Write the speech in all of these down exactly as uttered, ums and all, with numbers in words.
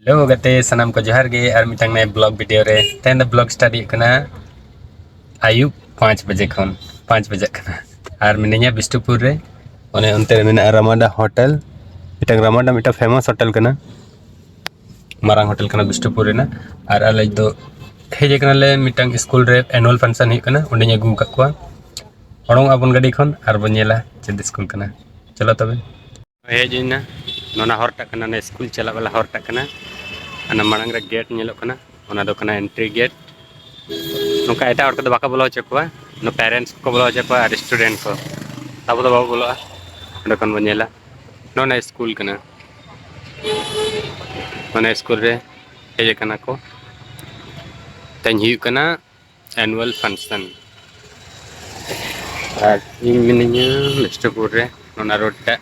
Hello ᱜᱟᱛᱮ ᱥᱟᱱᱟᱢ ᱠᱚ ᱡᱚᱦᱟᱨ ᱜᱮ, ᱟᱨ ᱢᱤᱫᱴᱟᱝ ᱱᱟᱭᱟ ᱵᱞᱚᱜ ᱵᱷᱤᱰᱤᱭᱳ ᱨᱮ᱾ ᱛᱮᱦᱮᱧ ᱫᱚ ᱵᱞᱚᱜ ᱥᱴᱟᱨᱴ ᱦᱩᱭᱩᱜ ᱠᱟᱱᱟ ᱟᱹᱭᱩᱵ ᱯᱟᱸᱪ ᱵᱟᱡᱮ ᱠᱷᱚᱱ᱾ ᱯᱟᱸᱪ ᱵᱟᱡᱟᱜ ᱠᱟᱱᱟ᱾ ᱟᱨ ᱢᱤᱱᱟᱹᱧᱟ ᱵᱤᱥᱱᱩᱯᱩᱨ ᱨᱮ, ᱚᱱᱮ ᱚᱱᱛᱮ ᱨᱮ ᱢᱮᱱᱟᱜᱼᱟ ᱨᱟᱢᱟᱰᱟ ᱦᱳᱴᱮᱞ᱾ ᱢᱤᱫᱴᱟᱝ ᱨᱟᱢᱟᱰᱟ ᱢᱤᱫᱴᱟᱝ ᱯᱷᱮᱢᱟᱥ ᱦᱳᱴᱮᱞ ᱠᱟᱱᱟ, ᱢᱟᱨᱟᱝ ᱦᱳᱴᱮᱞ ᱠᱟᱱᱟ ᱵᱤᱥᱱᱩᱯᱩᱨ ᱨᱮᱱᱟᱜ᱾ ᱟᱨ ᱟᱞᱮ ᱫᱚ ᱦᱮᱡ ᱟᱠᱟᱱᱟᱞᱮ ᱢᱤᱫᱴᱟᱝ ᱥᱠᱩᱞ ᱨᱮ ᱮᱱᱩᱣᱟᱞ ᱯᱷᱟᱱᱥᱚᱱ ᱦᱩᱭᱩᱜ ᱠᱟᱱᱟ, ᱚᱸᱰᱮᱧ ᱟᱹᱜᱩ ᱟᱠᱟᱫ ᱠᱚᱣᱟ᱾ ᱚᱰᱚᱝ ᱟᱵᱚᱱ ᱜᱟᱹᱰᱤ ᱠᱷᱚᱱ ᱟᱨ ᱵᱚᱱ ᱧᱮᱞᱟ ᱪᱮᱫ ᱥᱠᱩᱞ ᱠᱟᱱᱟ᱾ ᱪᱚᱞᱚ ᱛᱚᱵᱮ᱾ ᱦᱮᱡ ᱦᱩᱭᱱᱟ, ᱱᱚᱣᱟ ᱦᱚᱨᱴᱟᱜ ᱠᱟᱱᱟ, ᱚᱱᱟ ᱥᱠᱩᱞ ᱪᱟᱞᱟᱜ ᱵᱟᱞᱟ ᱦᱚᱨᱴᱟᱜ ᱠᱟᱱᱟ᱾ ᱚᱱᱟ ᱢᱟᱲᱟᱝ ᱨᱮ ᱜᱮᱴ ᱧᱮᱞᱚᱜ ᱠᱟᱱᱟ, ᱚᱱᱟ ᱫᱚ ᱠᱟᱱᱟ ᱮᱱᱴᱨᱤ ᱜᱮᱴ᱾ ᱱᱚᱝᱠᱟ ᱮᱴᱟᱜ ᱦᱚᱲ ᱠᱚᱫᱚ ᱵᱟᱠᱚ ᱵᱚᱞᱚ ᱦᱚᱪᱚ ᱠᱚᱣᱟ, ᱱᱚᱣᱟ ᱯᱮᱨᱮᱱᱴᱥ ᱠᱚᱠᱚ ᱵᱚᱞᱚ ᱦᱚᱪᱚ ᱠᱚᱣᱟ ᱟᱨ ᱥᱴᱩᱰᱮᱱᱴ ᱠᱚ᱾ ᱟᱵᱚ ᱫᱚ ᱵᱟᱵᱚ ᱵᱚᱞᱚᱜᱼᱟ᱾ ᱚᱸᱰᱮ ᱠᱷᱚᱱ ᱵᱚᱱ ᱧᱮᱞᱟ, ᱱᱚᱣᱟ ᱥᱠᱩᱞ ᱠᱟᱱᱟ᱾ ᱱᱚᱣᱟ ᱥᱠᱩᱞ ᱨᱮ ᱦᱮᱡ ᱟᱠᱟᱱᱟ ᱠᱚ᱾ ᱛᱮᱦᱮᱧ ᱦᱩᱭᱩᱜ ᱠᱟᱱᱟ ᱮᱱᱩᱣᱟᱞ ᱯᱷᱟᱱᱥᱚᱱ᱾ ᱟᱨ ᱤᱧ ᱢᱤᱱᱟᱹᱧᱟ ᱵᱤᱥᱱᱩᱯᱩᱨ ᱨᱮ, ᱚᱱᱟ ᱨᱳᱰ ᱴᱟᱜ᱾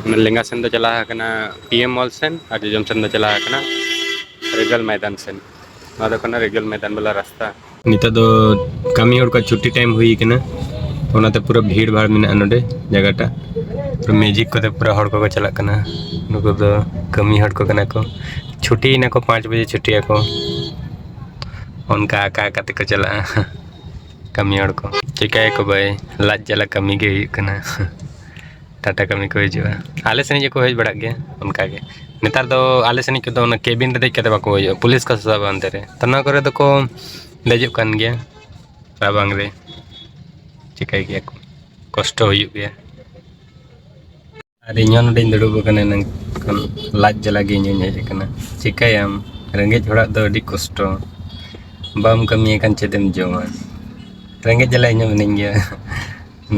ᱚᱱᱟ ᱞᱮᱸᱜᱟ ᱥᱮᱱ ᱫᱚ ᱪᱟᱞᱟᱣ ᱟᱠᱟᱱᱟ ᱯᱤ ᱮᱢ ᱢᱚᱞ ᱥᱮᱱ, ᱟᱨ ᱡᱚᱡᱚᱢ ᱥᱮᱱ ᱫᱚ ᱪᱟᱞᱟᱣ ᱟᱠᱟᱱᱟ ᱨᱮᱜᱟᱞ ᱢᱚᱭᱫᱟᱱ ᱥᱮᱱ᱾ ᱱᱚᱣᱟ ᱫᱚ ᱠᱟᱱᱟ ᱨᱮᱜᱟᱞ ᱢᱚᱭᱫᱟᱱ ᱵᱟᱞᱟ ᱨᱟᱥᱛᱟ᱾ ᱱᱤᱛᱚᱜ ᱫᱚ ᱠᱟᱹᱢᱤ ᱦᱚᱲ ᱠᱚᱣᱟᱜ ᱪᱷᱩᱴᱤ ᱴᱟᱭᱤᱢ ᱦᱩᱭ ᱠᱟᱱᱟ, ᱚᱱᱟᱛᱮ ᱯᱩᱨᱟᱹ ᱵᱷᱤᱲ ᱵᱷᱟᱲ ᱢᱮᱱᱟᱜᱼᱟ ᱱᱚᱰᱮ ᱡᱟᱭᱜᱟᱴᱟᱜ᱾ ᱯᱩᱨᱟᱹ ᱢᱮᱡᱤᱠ ᱠᱚᱛᱮ ᱯᱩᱨᱟᱹ ᱦᱚᱲ ᱠᱚᱠᱚ ᱪᱟᱞᱟᱜ ᱠᱟᱱᱟ᱾ ᱱᱩᱠᱩ ᱫᱚ ᱠᱟᱹᱢᱤ ᱦᱚᱲ ᱠᱚ ᱠᱟᱱᱟ ᱠᱚ, ᱪᱷᱩᱴᱤᱭᱮᱱᱟ ᱠᱚ, ᱯᱟᱸᱪ ᱵᱟᱡᱮ ᱪᱷᱩᱴᱤᱜ ᱟᱠᱚ᱾ ᱚᱱᱠᱟ ᱟᱠᱟ ᱟᱠᱟ ᱛᱮᱠᱚ ᱪᱟᱞᱟᱜᱼᱟ ᱠᱟᱹᱢᱤ ᱦᱚᱲ ᱠᱚ᱾ ᱪᱤᱠᱟᱹᱭᱟᱠᱚ ᱵᱷᱟᱹᱭ, ᱞᱟᱡ ᱡᱟᱞᱟ ᱠᱟᱹᱢᱤ ᱜᱮ ᱦᱩᱭᱩᱜ ᱠᱟᱱᱟ᱾ ᱴᱟᱴᱟ ᱠᱟᱹᱢᱤ ᱠᱚ ᱦᱤᱡᱩᱜᱼᱟ᱾ ᱟᱞᱮ ᱥᱮᱱ ᱜᱮᱠᱚ ᱦᱮᱡ ᱵᱟᱲᱟᱜ ᱜᱮᱭᱟ ᱚᱱᱠᱟ ᱜᱮ᱾ ᱱᱮᱛᱟᱨ ᱫᱚ ᱟᱞᱮ ᱥᱮᱱᱤᱡ ᱠᱚᱫᱚ ᱚᱱᱟ ᱠᱮᱵᱤᱱ ᱨᱮ ᱫᱮᱡ ᱠᱟᱛᱮ ᱵᱟᱠᱚ ᱦᱤᱡᱩᱜᱼᱟ, ᱯᱩᱞᱤᱥ ᱠᱚ ᱥᱟᱥᱟᱵᱟ ᱚᱱᱛᱮ ᱨᱮ᱾ ᱛᱚ ᱱᱚᱣᱟ ᱠᱚᱨᱮ ᱫᱚᱠᱚ ᱫᱮᱡᱚᱜ ᱠᱟᱱ ᱜᱮᱭᱟ ᱨᱟᱵᱟᱝ ᱨᱮ, ᱪᱤᱠᱟᱹᱭ ᱜᱮᱭᱟ ᱠᱚ, ᱠᱚᱥᱴᱚ ᱦᱩᱭᱩᱜ ᱜᱮᱭᱟ᱾ ᱟᱨ ᱤᱧ ᱦᱚᱸ ᱱᱚᱰᱮᱧ ᱫᱩᱲᱩᱵ ᱟᱠᱟᱱᱟ, ᱮᱱᱟᱝ ᱠᱷᱚᱱ ᱞᱟᱡ ᱡᱟᱞᱟ ᱜᱮ ᱤᱧ ᱦᱚᱸᱧ ᱦᱮᱡ ᱟᱠᱟᱱᱟ᱾ ᱪᱤᱠᱟᱹᱭᱟᱢ, ᱨᱮᱸᱜᱮᱡ ᱦᱚᱲᱟᱜ ᱫᱚ ᱟᱹᱰᱤ ᱠᱚᱥᱴᱚ, ᱵᱟᱢ ᱠᱟᱹᱢᱤᱭᱟ ᱠᱷᱟᱱ ᱪᱮᱫ ᱮᱢ ᱡᱚᱢᱟ? ᱨᱮᱸᱜᱮᱡ ᱡᱟᱞᱟ ᱤᱧ ᱦᱚᱸ ᱢᱤᱱᱟᱹᱧ ᱜᱮᱭᱟ᱾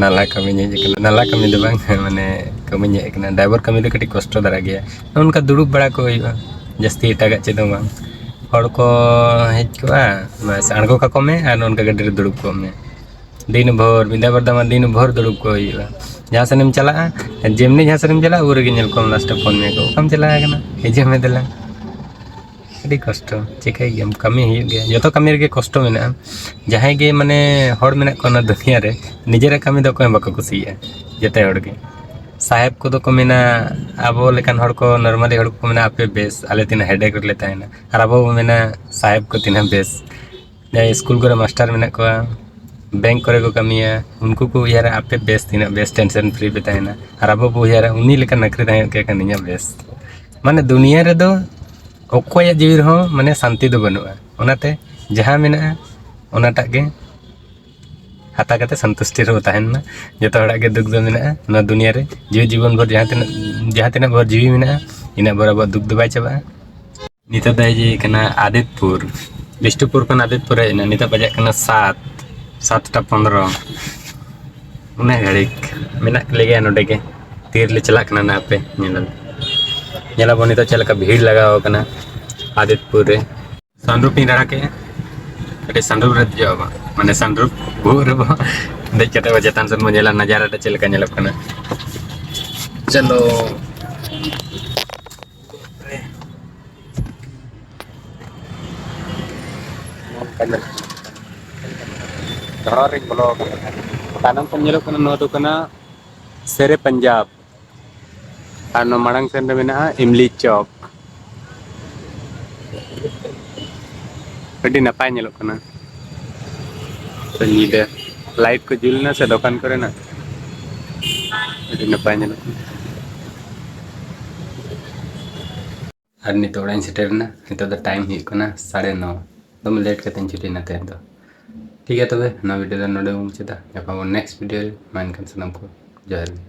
ᱱᱟᱞᱦᱟ ᱠᱟᱹᱢᱤᱧ ᱦᱮᱡ ᱟᱠᱟᱱᱟ, ᱱᱟᱞᱦᱟ ᱠᱟᱹᱢᱤ ᱫᱚ ᱵᱟᱝ, ᱢᱟᱱᱮ ᱠᱟᱹᱢᱤᱧ ᱦᱮᱡ ᱟᱠᱟᱱᱟ᱾ ᱰᱨᱟᱭᱵᱷᱟᱨ ᱠᱟᱹᱢᱤ ᱫᱚ ᱠᱟᱹᱴᱤᱡ ᱠᱚᱥᱴᱚ ᱫᱷᱟᱨᱟ ᱜᱮᱭᱟ, ᱱᱚᱜᱼᱚ ᱱᱚᱝᱠᱟ ᱫᱩᱲᱩᱵ ᱵᱟᱲᱟ ᱠᱚ ᱦᱩᱭᱩᱜᱼᱟ, ᱡᱟᱹᱥᱛᱤ ᱮᱴᱟᱜᱟᱜ ᱪᱮᱫ ᱦᱚᱸ ᱵᱟᱝ᱾ ᱦᱚᱲ ᱠᱚ ᱦᱮᱡ ᱠᱚᱜᱼᱟ, ᱵᱟᱥ ᱟᱬᱜᱚ ᱠᱟᱠᱚ ᱢᱮ ᱟᱨ ᱱᱚᱜᱼᱚ ᱱᱚᱝᱠᱟ ᱜᱟᱹᱰᱤ ᱨᱮ ᱫᱩᱲᱩᱵ ᱠᱚᱜ ᱢᱮ᱾ ᱫᱤᱱ ᱵᱷᱳᱨ, ᱢᱤᱫ ᱫᱷᱟᱣ ᱵᱟᱨ ᱫᱷᱟᱣ ᱢᱟ ᱫᱤᱱ ᱵᱷᱳᱨ ᱫᱩᱲᱩᱵ ᱠᱚ ᱦᱩᱭᱩᱜᱼᱟ᱾ ᱡᱟᱦᱟᱸ ᱥᱮᱱᱮᱢ ᱪᱟᱞᱟᱜᱼᱟ, ᱡᱮᱢᱱᱤ ᱡᱟᱦᱟᱸ ᱥᱮᱱᱮᱢ ᱪᱟᱞᱟᱜᱼᱟ, ᱩᱱ ᱨᱮᱜᱮ ᱧᱮᱞ ᱠᱚᱢ ᱞᱟᱥᱴ ᱨᱮ ᱯᱷᱳᱱ ᱢᱮᱭᱟ ᱠᱚ, "ᱚᱠᱟᱢ ᱪᱟᱞᱟᱣ ᱟᱠᱟᱱᱟ?" "ᱦᱤᱡᱩᱜ ᱢᱮ ᱫᱮᱞᱟ᱾" ᱟᱹᱰᱤ ᱠᱚᱥᱴᱚ, ᱪᱤᱠᱟᱹᱭ ᱜᱮᱭᱟᱢ, ᱠᱟᱹᱢᱤ ᱦᱩᱭᱩᱜ ᱜᱮᱭᱟ᱾ ᱡᱚᱛᱚ ᱠᱟᱹᱢᱤ ᱨᱮᱜᱮ ᱠᱚᱥᱴᱚ ᱢᱮᱱᱟᱜᱼᱟ᱾ ᱡᱟᱦᱟᱸᱭ ᱜᱮ ᱢᱟᱱᱮ ᱦᱚᱲ ᱢᱮᱱᱟᱜ ᱠᱚᱣᱟ ᱚᱱᱟ ᱫᱩᱱᱤᱭᱟᱹ ᱨᱮ, ᱱᱤᱡᱮᱨᱟᱜ ᱠᱟᱹᱢᱤ ᱫᱚ ᱚᱠᱚᱭ ᱦᱚᱸ ᱵᱟᱠᱚ ᱠᱩᱥᱤᱭᱟᱜᱼᱟ, ᱡᱚᱛᱚ ᱦᱚᱲ ᱜᱮ᱾ ᱥᱟᱦᱮᱵᱽ ᱠᱚᱫᱚ ᱠᱚ ᱢᱮᱱᱟ, ᱟᱵᱚ ᱞᱮᱠᱟᱱ ᱦᱚᱲ ᱠᱚ, normally ᱦᱚᱲ ᱠᱚ ᱢᱮᱱᱟ, "ᱟᱯᱮ ᱵᱮᱥ, ᱟᱞᱮ ᱛᱤᱱᱟᱹᱜ headache ᱨᱮᱞᱮ ᱛᱟᱦᱮᱱᱟ", ᱟᱨ ᱟᱵᱚ ᱵᱚ ᱢᱮᱱᱟ, "ᱥᱟᱦᱮᱵᱽ ᱠᱚ ᱛᱤᱱᱟᱹᱜ ᱵᱮᱥ, ᱡᱟᱦᱟᱸᱭ ᱥᱠᱩᱞ ᱠᱚᱨᱮ ᱢᱟᱥᱴᱟᱨ ᱢᱮᱱᱟᱜ ᱠᱚᱣᱟ, ᱵᱮᱝᱠ ᱠᱚᱨᱮ ᱠᱚ ᱠᱟᱹᱢᱤᱭᱟ, ᱩᱱᱠᱩ ᱠᱚ ᱩᱭᱦᱟᱹᱨᱟ ᱟᱯᱮ ᱵᱮᱥ, ᱛᱤᱱᱟᱹᱜ ᱵᱮᱥ, tension free ᱯᱮ ᱛᱟᱦᱮᱱᱟ", ᱟᱨ ᱟᱵᱚ ᱵᱚ ᱩᱭᱦᱟᱹᱨᱟ ᱩᱱᱤ ᱞᱮᱠᱟ ᱱᱚᱠᱨᱤ ᱛᱟᱦᱮᱸ ᱠᱚᱜ ᱠᱷᱟᱱ ᱤᱧᱟᱹᱜ ᱵᱮᱥ᱾ ᱢᱟᱱᱮ ᱫᱩᱱᱤᱭᱟᱹ ᱨᱮᱫᱚ ᱚᱠᱚᱭᱟᱜ ᱡᱤᱣᱤ ᱨᱮᱦᱚᱸ ᱢᱟᱱᱮ ᱥᱟᱱᱛᱤ ᱫᱚ ᱵᱟᱹᱱᱩᱜᱼᱟ᱾ ᱚᱱᱟᱛᱮ ᱡᱟᱦᱟᱸ ᱢᱮᱱᱟᱜᱼᱟ ᱚᱱᱟᱴᱟᱜ ᱜᱮ ᱦᱟᱛᱟᱣ ᱠᱟᱛᱮ ᱥᱚᱱᱛᱩᱥᱴᱤ ᱨᱮᱵᱚ ᱛᱟᱦᱮᱱ ᱢᱟ᱾ ᱡᱚᱛᱚ ᱦᱚᱲᱟᱜ ᱜᱮ ᱫᱩᱠ ᱫᱚ ᱢᱮᱱᱟᱜᱼᱟ ᱱᱚᱣᱟ ᱫᱩᱱᱤᱭᱟᱹ ᱨᱮ᱾ ᱡᱤᱣᱤ ᱡᱤᱵᱚᱱ ᱵᱷᱳᱨ ᱡᱟᱦᱟᱸ ᱛᱤᱱᱟᱹᱜ, ᱡᱟᱦᱟᱸ ᱛᱤᱱᱟᱹᱜ ᱵᱷᱳᱨ ᱡᱤᱣᱤ ᱢᱮᱱᱟᱜᱼᱟ, ᱤᱱᱟᱹᱜ ᱵᱷᱳᱨ ᱟᱵᱚᱣᱟᱜ ᱫᱩᱠ ᱫᱚ ᱵᱟᱭ ᱪᱟᱵᱟᱜᱼᱟ᱾ ᱱᱤᱛᱚᱜ ᱫᱚ ᱦᱮᱡ ᱦᱩᱭ ᱠᱟᱱᱟ ᱟᱫᱤᱛᱯᱩᱨ, ᱵᱤᱥᱱᱩᱯᱩᱨ ᱠᱷᱚᱱ ᱟᱫᱤᱛᱯᱩᱨ ᱦᱮᱡ ᱮᱱᱟ᱾ ᱱᱤᱛᱚᱜ ᱵᱟᱡᱟᱜ ᱠᱟᱱᱟ ᱥᱟᱛ, ᱥᱟᱛᱴᱟ ᱯᱚᱱᱨᱚ᱾ ᱩᱱᱟᱹᱜ ᱜᱷᱟᱹᱲᱤᱠ ᱢᱮᱱᱟᱜ ᱞᱮᱜᱮᱭᱟ ᱱᱚᱰᱮ ᱜᱮ᱾ ᱛᱤᱨᱮᱞᱮ ᱪᱟᱞᱟᱜ ᱠᱟᱱᱟ ᱱᱟᱦᱟᱜ ᱯᱮ ᱧᱮᱞ ᱟᱞᱮ᱾ ᱧᱮᱞᱟᱵᱚᱱ ᱱᱤᱛᱚᱜ ᱪᱮᱫ ᱞᱮᱠᱟ ᱵᱷᱤᱲ ᱞᱟᱜᱟᱣ ᱟᱠᱟᱱᱟ ᱟᱫᱤᱛᱯᱩᱨ ᱨᱮ᱾ Sunroof ᱤᱧ ᱨᱟᱲᱟ ᱠᱮᱜᱼᱟ᱾ ᱠᱟᱹᱴᱤᱡ sunroof ᱨᱮ ᱫᱮᱡᱚᱜ ᱟᱵᱚ, ᱢᱟᱱᱮ sunroof ᱵᱚᱦᱚᱜ ᱨᱮᱵᱚ ᱫᱮᱡ ᱠᱟᱛᱮ ᱵᱚ ᱪᱮᱛᱟᱱ ᱥᱮᱫ ᱵᱚ ᱧᱮᱞᱟ ᱱᱟᱡᱟᱨᱟ ᱴᱟ ᱪᱮᱫ ᱞᱮᱠᱟ ᱧᱮᱞᱚᱜ ᱠᱟᱱᱟ᱾ ᱪᱚᱞᱚ᱾ ᱱᱚᱝᱠᱟ ᱧᱮᱞᱚᱜ ᱠᱟᱱᱟ᱾ ᱫᱷᱚᱨᱚᱢ ᱨᱤᱧ ᱵᱚᱞᱚ ᱟᱠᱟᱱᱟ᱾ ᱛᱟᱭᱱᱚᱢ ᱥᱮᱫ ᱧᱮᱞᱚᱜ ᱠᱟᱱᱟ, ᱱᱚᱣᱟ ᱫᱚ ᱠᱟᱱᱟ ᱥᱮᱨᱮ ᱯᱟᱧᱡᱟᱵᱽ᱾ ᱟᱨ ᱱᱚᱣᱟ ᱢᱟᱲᱟᱝ ᱥᱮᱱ ᱨᱮ ᱢᱮᱱᱟᱜᱼᱟ ᱤᱢᱞᱤ ᱪᱚᱯ᱾ ᱟᱹᱰᱤ ᱱᱟᱯᱟᱭ ᱧᱮᱞᱚᱜ ᱠᱟᱱᱟ᱾ ᱛᱚ, ᱧᱤᱫᱟᱹ ᱞᱟᱭᱤᱴ ᱠᱚ ᱡᱩᱞ ᱮᱱᱟ ᱥᱮ ᱫᱚᱠᱟᱱ ᱠᱚᱨᱮᱱᱟᱜ, ᱟᱹᱰᱤ ᱱᱟᱯᱟᱭ ᱧᱮᱞᱚᱜ ᱠᱟᱱᱟ᱾ ᱟᱨ ᱱᱤᱛᱚᱜ ᱚᱲᱟᱜ ᱤᱧ ᱥᱮᱴᱮᱨ ᱮᱱᱟ᱾ ᱱᱤᱛᱚᱜ ᱫᱚ ᱴᱟᱭᱤᱢ ᱦᱩᱭᱩᱜ ᱠᱟᱱᱟ ᱥᱟᱲᱮ ᱱᱚ᱾ ᱫᱚᱢᱮ ᱞᱮᱴ ᱠᱟᱛᱮᱧ ᱪᱷᱩᱴᱤᱭᱮᱱᱟ ᱛᱮᱦᱮᱧ ᱫᱚ᱾ ᱴᱷᱤᱠ ᱜᱮᱭᱟ, ᱛᱚᱵᱮ ᱱᱚᱣᱟ ᱵᱷᱤᱰᱤᱭᱳ ᱫᱚ ᱱᱚᱰᱮ ᱵᱚᱱ ᱢᱩᱪᱟᱹᱫᱟ᱾ ᱧᱟᱯᱟᱢ ᱟᱵᱚᱱ ᱱᱮᱠᱥᱴ ᱵᱷᱤᱰᱤᱭᱳ ᱨᱮ᱾ ᱢᱟ ᱮᱱᱠᱷᱟᱱ ᱥᱟᱱᱟᱢ ᱠᱚ ᱡᱚᱦᱟᱨ ᱜᱮ᱾